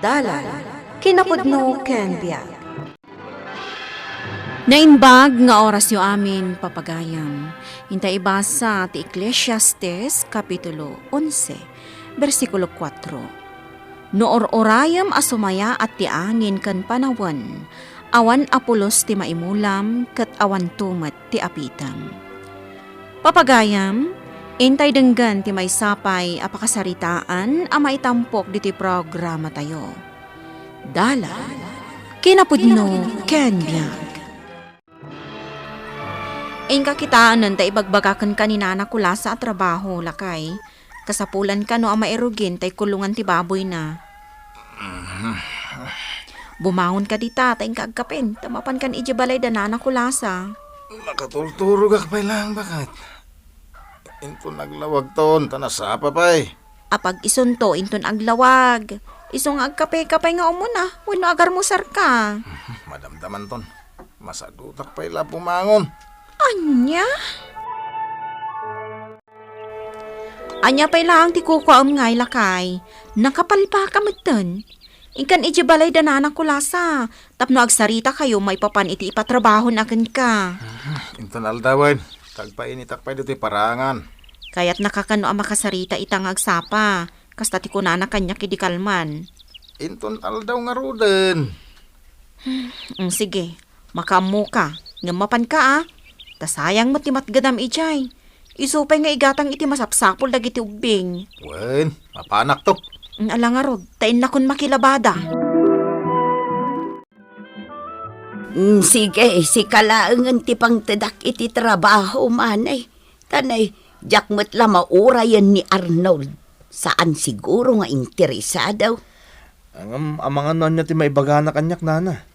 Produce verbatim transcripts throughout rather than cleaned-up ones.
Dalan, kinapudno ken biag. Naimbag nga orasyo amin, papagayam. Inta ibasa ti Eclesiastes, Kapitulo onse, bersikulo kuatro. No or-orayem a sumayaat ti angin ken panawen, awan a pulos ti maimulam, ket awanto met ti apitem. Papagayam, intay denggen ti maysa pay a pakasaritaan a maitampok ditoy programatayo. Dalan, kinapudno, ken biag. Inka kitaen ta ibagbaga kenka ni Nana Kulasa a trabaho, lakay. Kasapulanka no a mairugin tay kulongan ti baboyna. Bumangon ka dita, ta inka agkapen, ta mapankan idiay balay da Nana Kulasa. Makatulturogak pay laeng baket. Inton aglawagton, ta nasapa pay. Apag isunto, inton aglawag. Isu nga agkape ka pay nga umuna, wenno agarmusar ka. Madamdamanton. Masadutak pay la bumangon. Ania? Ania pay laeng ti kukuaem ngay, lakay? Nakapalpaka metten. Inkan idiay balay da Nana Kulasa, tapno agsarita kayo maipapan iti ipatrabahona kenka. Inton aldawen, tagpainitak pay ditoy parangan. Kayatnaka kano a makasarita ita nga agsapa, kasta ti kunana kaniak idi kalman. Inton aldaw ngaruden. Mm, sige, makaammoka, ngem mapanka, a. Ta sayang met ti matgedam idiay. Isu pay nga igatang iti masapsapul dagiti ubbing. Wen, mapanakto. Mm, ala ngarud, ta innakon makilabada. Mm, sige, sika laengen ti pangtedak iti trabaho, manay. Tanay, diak met la maurayen ni Arnold. Saan siguro nga interesado. Ngem, amangan no ania ti maibagana kaniak, nana.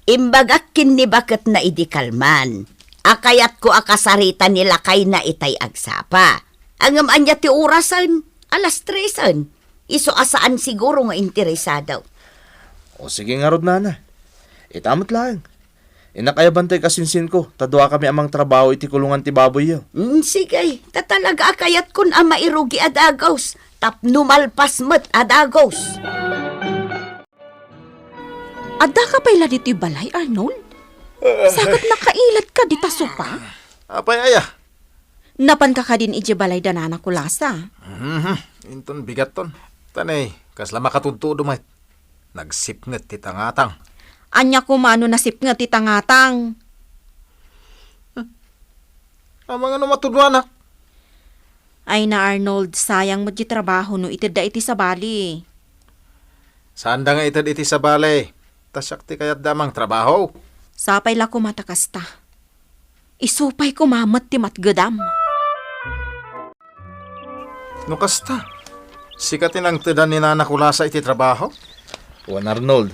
Imbagak ken ni baketna idi kalman a kayatko a kasarita ni lakayna itay agsapa. Ngem ania ti orasen? Alas tresen. Isu a saan siguro nga interesado. O sige ngarud, nana. Ita met laeng. Innak ayaban tay kasinsinko, ta duakami a mangtrabaho iti kulongan ti baboyyo. Mm, sige, ta talaga a kayatkon a mairugi a dagus, tapno malpas met a dagus. Addaka pay la ditoy balay, Arnold? Sa ket nakailatka dita sopa? Apay aya? Napanka kadin idiay balay da Nana Kulasa? Mhm, inton bigatton. Tanay, kasla makatudtudo met. Nagsipnget ti tangatang. Ania koma no nasipnget ti tangatang? Hmm. Amangan no matudwanak. Ay na, Arnold, sayang met ti trabaho no itedda iti sabali. Saanda nga ited iti sabali. Ta siak ti kayatda a mangtrabaho. Sapay la koma ta kasta. Isu pay koma met ti matgedam. No kasta, sika ti nangtedan ni Nana Kulasa iti trabaho? Wen, Arnold,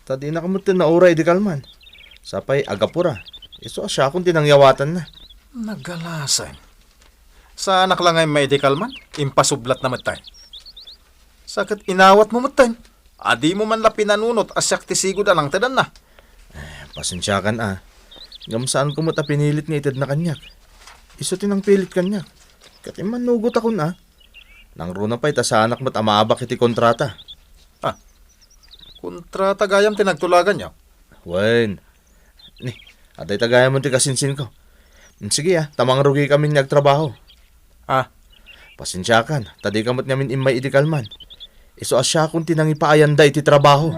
ta dinaka met nauray idi kalman. Sapay agapura, isu a siakon ti nangyawatanna. Nagalasen. Saanak la nga immaidi kalman, impasublatna metten. Sa ket inawatmo metten. A dimo man la pinanunot a siak ti sigud a nangtedanna. Eh, pasensiakan a. Ngem saanko met a pinilit nga itedna kaniak. Isu ti nangpilit kaniak. Ket immannugotakon a. Nangruna pay ta saanak met a maabak iti kontrata. Ah, kontrata gayam ti nagtulaganyo? Wen. Ni, adda ita gayam ti kasinsinko. Sige a, ta mangrugikamin nga agtrabaho. Ah. Pasensiakan, ta dika met ngamin immay idi kalman. Isu a siakon ti nangipaayanda iti trabaho.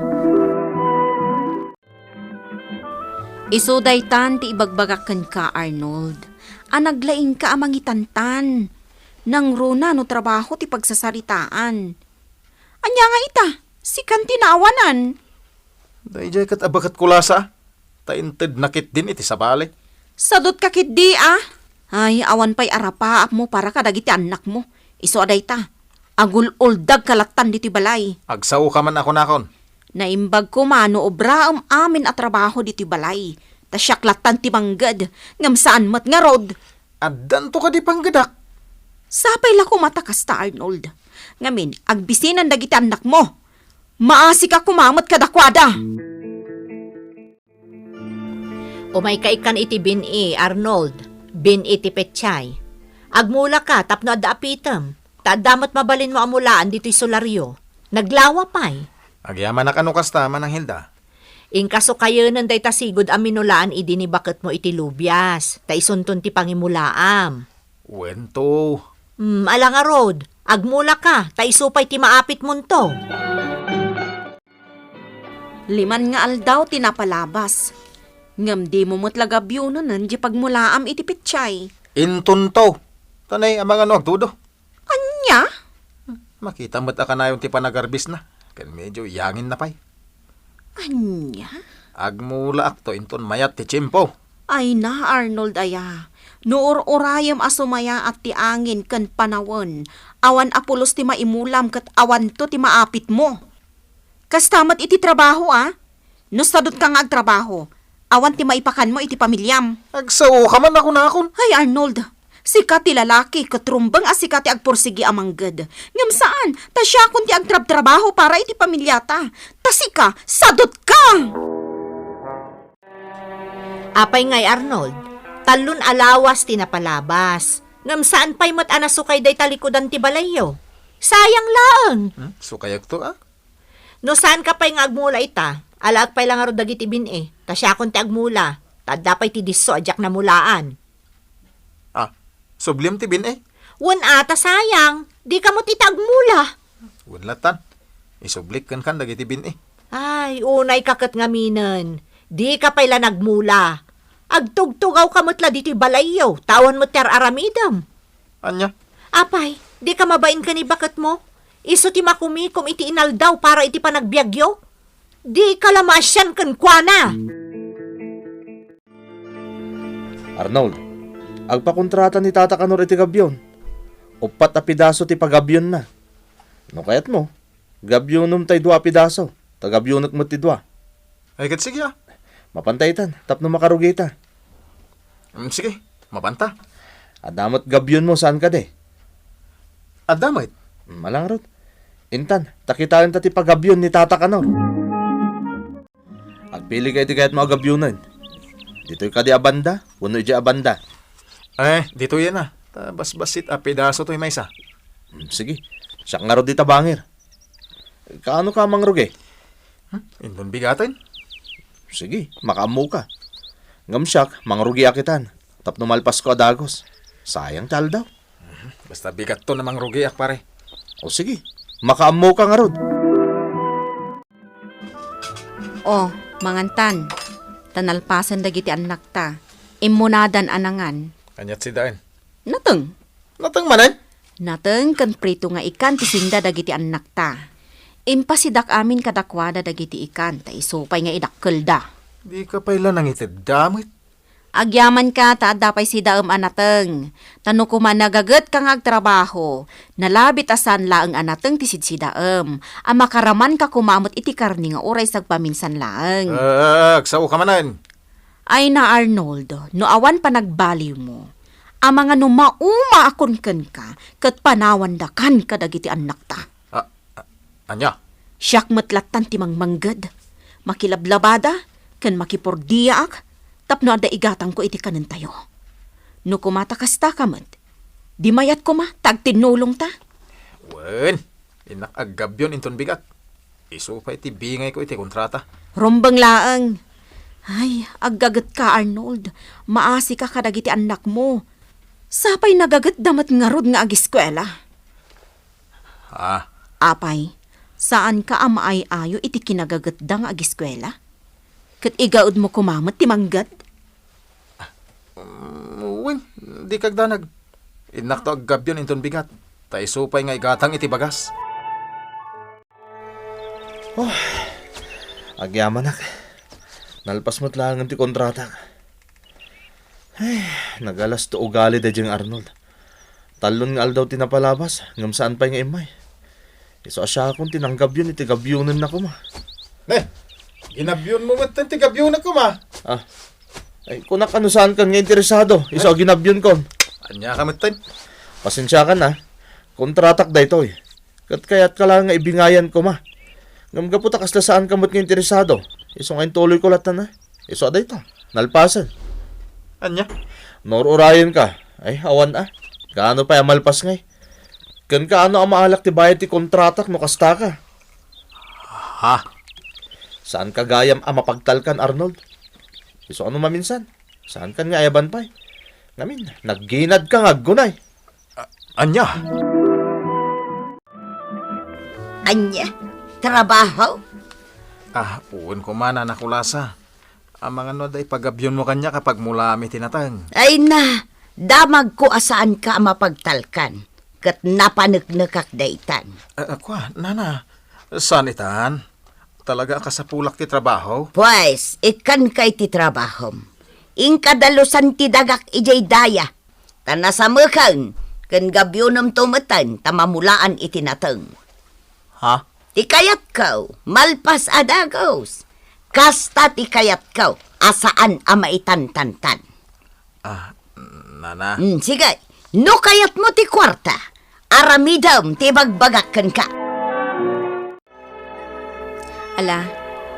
Isu daytan ti ibagbagak kenka, Arnold, a naglaingka a mangitantan. Nangruna no trabaho ti pagsasaritaan. Ania nga ita? Sikan ti naawanan. Daydiay ket a baket Kulasa, ta intedna ketdin iti sabali. Sadutka ketdi a? Ay, awan pay arapaapmo para kadagiti annakmo. Isu a dayta, agul-uldagka lattan ditoy balay. Agsaoka man a kunakon. Naimbag koma no obraem amin a trabaho ditoy balay. Ta siak lattan ti pangged, ngem saan met ngarud. Addanto kadi panggedak? Sapay la koma ta kasta, Arnold. Ngamin, agbisinan dagiti annakmo. Maasika koma met kadakuada. Umayka ikkan iti bin-i, Arnold. Bin-i ti petsa. Agmulaka tapno adda apitem. Ta adda met mabalinmo a mulaan ditoy solaryo. Naglawa pay. Agyamanak a no kasta, Manang Hilda. Inka sukayenen dayta sigud a minulaan idi ni baketmo iti lubias, ta isunton ti pangimulaam. Wen to. Hmm, ala ngarud, agmulaka, ta isu pay ti maapitmonto. Liman nga aldaw ti napalabas. Ngem dimo met la gabionen diay pagmulaam iti petsay. Inton to. Tanay, amangano agtudo. Ania? Makita met a kanayon ti panagarbisna. Ken medyo yangin na pay. Ania? Agmulaakto inton mayat ti tiempo. Ay na, Arnold aya. No ur-urayem a sumayaat ti angin ken panawen, awan a pulos ti maimulam ket awanto ti maapitmo. Kasta met iti trabaho, a? No sadutka nga agtrabaho, awan ti maipakanmo iti pamiliam. Agsao ka man a kunakon. Ay, Arnold, sika ti lalaki ket rumbeng a sika ti agpursigi a mangged. Ngem saan, ta siakon ti agtrabtrabaho para iti pamiliata. Ta sika, sadutka! Apay ngay, Arnold, tallon a lawas ti napalabas. Ngem saan pay met a nasukay dayta likudan ti balayyo. Sayang laeng. Hmm? Sukayagto, a? No saanka pay nga agmula ita, alaek pay la ngarud dagiti bin-i, ta siakon ti agmula, ta adda pay ti disso a diak namulaan. A, subliem ti bin-i? Wen a, ta sayang, dika met ita agmula. Wen lattan, isublik kenkan dagiti bin-i. Ay, unayka ket ngaminen, dika pay la nagmula. Agtugtugawka met la ditoy balayyo, ta awan met ti ar-aramidem. Ania? Apay, dika mabain ken ni baketmo? Isu ti makumikom iti inaldaw para iti panagbiagyo? Dika la maasian kenkuana! Arnold, agpakontrata ni Tata Kanor iti gabion. Uppat a pidaso ti pagabionna. No kayatmo, gabionem tay dua a pidaso, ta gabionek met ti dua. Ay, ket sige, a. Mapanta itan, tapno makarugita. Mm, sige, mapanta. Adda met gabionmo, saan kadi? Adda met. Mm, ala ngarud. Intan, ta kitaenta ti pagabion ni Tata Kanor. Agpili ka iti kayatmo a gabionen. Ditoy kadi a banda, wenno idiay a banda? Eh, ditoyen a. Ta basbasit a pidaso toy maysa. Hmm, sige. Siak ngarud dita bangir. Kaano ka mangrugi? Hmm, inton bigaten? Sige, makaammo ka. Ngem siak, mangrugiak itan. Tapno malpasko a dagus. Sayang ti aldaw. Basta bigatton a mangrugiak, pare. O sige, makaammo ka ngarud. O, mangantan. Ta nalpasen dagiti annakta. Immunadan a nangan. Aniat sidaen? Nateng. Nateng manen? Nateng ken prito nga ikan ti sinda dagiti annakta. Impasidak amin kadakuada dagiti ikan, ta isu pay nga idakkelda. Dika pay la nangitedda met. Agyamanka ta adda pay sidaem a nateng. Ta no koma nagagetka nga agtrabaho, nalabit a saan laeng a nateng ti sidsidaem, a makaramanka koma met iti karne nga uray sagpaminsan laeng. Ah, agsaoka manen. Ay na, Arnold, no awan panagbaliwmo, amangan no mauma a kunkenka ket panawandakan kadagiti annakta. Ah, ah, ania? Siak met lattan ti mangmangged, makilablabada, ken makipordiaak tapno adda igatangko iti kanentayo. No koma ta kastaka met, di mayat koma ta agtinnulongta. Wen, innak aggabion inton bigat. Isu pay ti bingayko iti kontrata. Rumbeng laeng. Ay, aggagetka, Arnold. Maasika kadagiti annakmo. Sapay nagagetda met ngarud nga agiskuela. Ah. Apay, saanka a maay-ayo iti kinagagetda nga agiskuela? Ket igaedmo koma met ti mangged? Mm, wen, dika agdanag. Innakto aggabion inton bigat, ta isu pay nga igatang iti bagas. Oh, agyamanak. Nalpas met laengen ti kontratak. Ay, nagalas ti ugali daydiay nga Arnold. Tallon nga aldaw ti napalabas, ngem saan pay nga immay. Isu a siakon ti nanggabion iti gabionenna koma. Ne, ginabionmo met ti gabionek koma. Ah. Ay, kunak a no saankan nga interesado, isu a ginabionkon. Ania ka met? Pasensiakan, a. Kontratak daytoy. Ket kayatka laeng nga ibingayan koma. Ngem gapu ta kasla saanka met nga interesado, isu nga intuloyko lattan, a. Isu a dayta, nalpasen. Ania? No ur-urayenka, ay, awan a. Kaano pay a malpas ngay? Ken kaano a maalak ti bayad ti kontratak no kastaka? Ah, saanka gayam a mapagtalkan, Arnold? Isu a no maminsan, saankan nga ayaban pay. Ngamin, nagginadka nga aggunay. A-, ania? Ania? Trabaho? Ah, wen koma, Nana Kulasa. Amangan no adda ipagabyonmo kaniak a pagmulaam iti nateng. Ay na, damagko a saanka a mapagtalkan, ket napaneknekak daytan. Ah, ah, kua, Nana, saan itan? Talaga a kasapulak ti trabaho? Pues, ikkanka iti trabahom. Inka dalusan ti dagak idiay daya. Ta nasameken, ken gabionemto metten ta mamulaan iti nateng. Ha? Ti kayatko, malpas a dagus. Kasta ti kayatko, a saan a maitantantan. Ah, Nana. Hmm, sige, no kayatmo ti kuarta, aramidem ti ibagbagak kenka. Ala,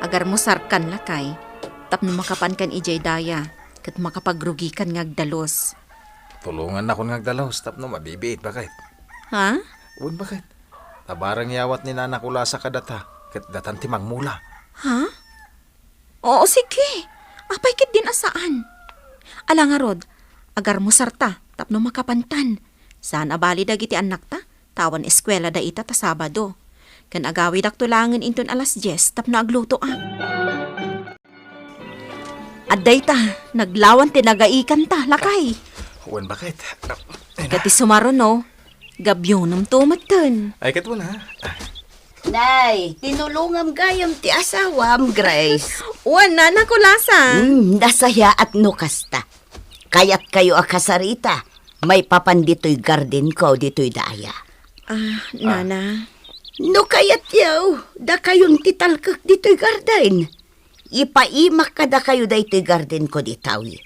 agarmusarkan, lakay, tapno makapankan idiay daya, ket makapagrugikan nga agdalus. Tulongannakon nga agdalus tapno mabibiit, baket. Ha? Wen, baket. Ta bareng yawat ni Nana Kulasa kadata, ket datan ti mangmula. Ha? Oo, sige. Apay ketdin a saan? Ala ngarud, agarmusarta tapno makapantan. Saan a bali dagiti annakta, ta awan eskuelada ita ta Sabado. Ken agawidakto laengen inton alas dies tapno aglutoak. Adda ita, naglawan ti nagaikanta, lakay. Wen, baket. Ket ti sumaruno, gabionemto metten. Ay, ket wen, ha? Nay, tinulongam gayam ti asawam, Grace. Wen, Nana Kulasa. Hmm, nasayaat no kasta. Kayatkayo a kasarita, maipapan ditoy gardenko ditoy daya. Ah, Nana. No kayatyo, dakayon ti talkek ditoy garden. Ipaimak kadakayo daytoy gardenko ditoy.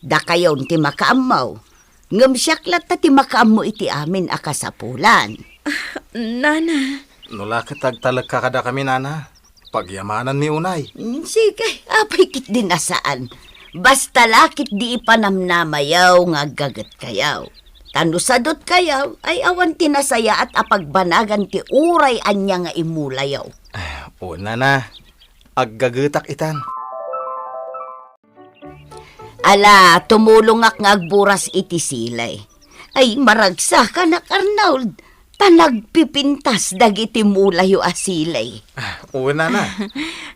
Dakayon ti makaammo. Ngem siak latta ti makaammo iti amin a kasapulan. Ah, Nana. No la ket agtalekka kadakami, Nana, pagyamananmi unay. Mm, sige, apay ketdin a saan. Basta la ketdi ipanamnamayo nga aggagetkayo. Ta no sadutkayo, ay awan ti nasayaat a pagbanagan ti uray ania nga imulayo. Ah, o, Nana, aggagetak itan. Ala, tumulongak nga agburas iti sili. Ay, maragsakanak, Arnold, ta nagpipintas dagiti mulayo a sili. Ah, wen, Nana.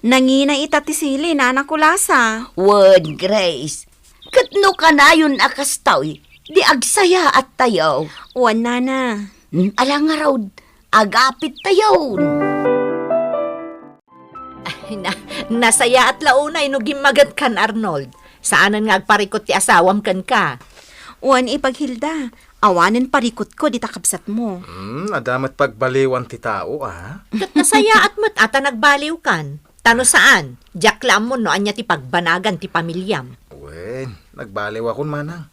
Nangina ita ti sili, Nana Kulasa. Wen, Grace. Ket no kanayon a kastoy, di agsayaattayo. Wen, Nana. Hmm, ala ngarud, agapittayon. Ay, na, nasayaat la unay no gimmagetkan, Arnold. Saanen nga agparikut ti asawam kenka. Wen, Ipaghilda, awanen parikutko dita kabsatmo. Hmm, adda met pagbaliwan ti tao, a? Ket nasayaat met a ta nagbaliwkan. Ta no saan, diak la ammon no ania ti pagbanagan ti pamiliam. Wen, nagbaliwakon, manang.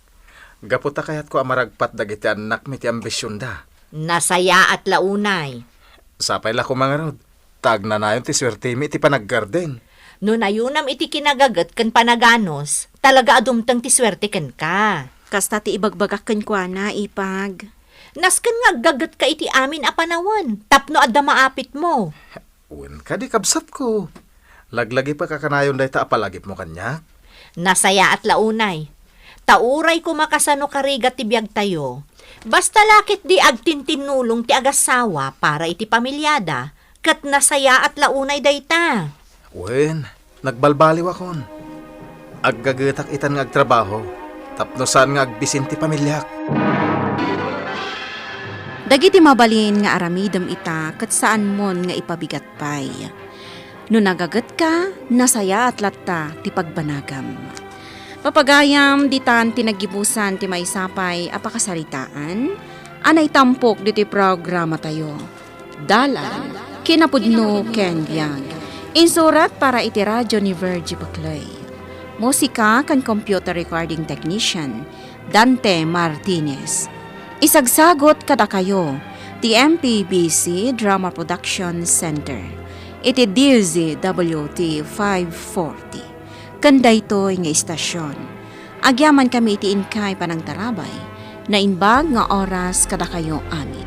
Gapu ta kayatko a maragpat dagiti annakmi ti ambisionda. Nasayaat la unay. Sapay la koma ngarud. Ta agnanayon ti suertemi iti panaggarden. No nayonam iti kinagaget ken panaganus, talaga a dumteng ti suerte kenka. Kasta ti ibagbagak kenkuana, Ipag. Nasken nga aggagetka iti amin a panawen tapno adda maapitmo. Wen kadi, kabsatko. Laglagipek a kanayon dayta a palagipmo kaniak. Nasayaat la unay. Ta uray koma kasano karigat ti biagtayo, basta la ketdi agtintinnulong ti agassawa para iti pamiliada, ket nasayaat la unay dayta. Wen, nagbalbaliwakon. Aggagetak itan nga agtrabaho, tapno saan nga agbisin ti pamiliak. Dagiti mabalin nga aramidem ita ket saanmon nga ipabigat pay. No nagagetka, nasayaat latta ti pagbanagam. Papagayam, ditan ti naggibusan ti maysa pay a pakasaritaan a naitampok ditoy programatayo, Dalan, Kinapudno ken Biag. Insurat para iti radyo ni Virgie Buclay. Musika ken computer recording technician, Dante Martinez. Isagsagot kadakayo ti M P B C Drama Production Center iti D Z W T five forty. Ken daytoy nga istasyon, agyamankami iti inkay panangtarabay, naimbag nga oras kadakayo amin.